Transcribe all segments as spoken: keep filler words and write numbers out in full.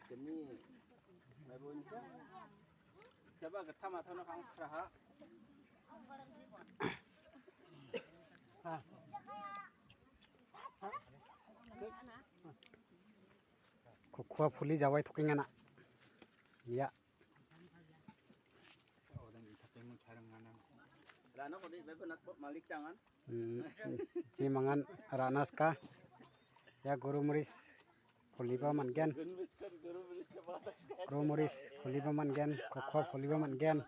Gni, maibo insa. Siapa getah mata nak kang seraha. Kokkoa puli jawai tokenga na. Ia. Rana kode bebe nak malik tangan. Hmm, ji mangan rana ska. Ya guru muris puliba man·gen. Guru muris puliba man·gen. Kokkoa puliba man·gen.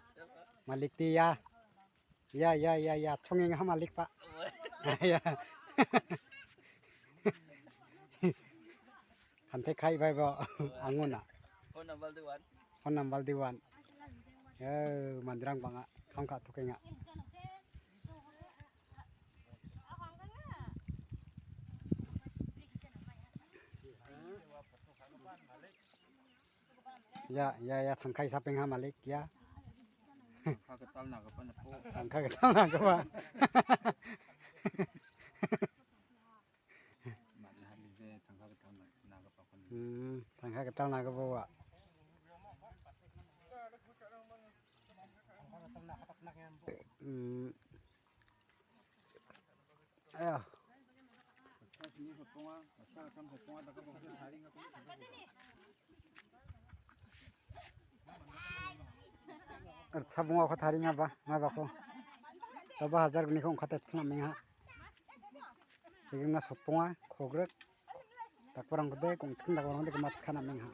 Malik ti ya. Ya, ya, ya, ya, chongeng ha malik pa. Ya. Kante kai bai bo anguna. Phone number di wan. Phone number di wan. Ya, mandrang banga, kam ka tukenga. Ya, ya, ya, tangkai sapeng ha malik, ya. Tangka gital nagipa niko. Tangka gital nagipa. Mari hali je tangka gital na-, nagipa kon. Hmm, tangka gital nagipa wa. Hmm. Ayo. Ar sabung aku taring apa? Ngapa aku? Coba hajar gini kong kata kena mengha. Jadi na sotonga, kogrek. Tak perang kode, kong cikin tak perang kode, kemat sekana mengha.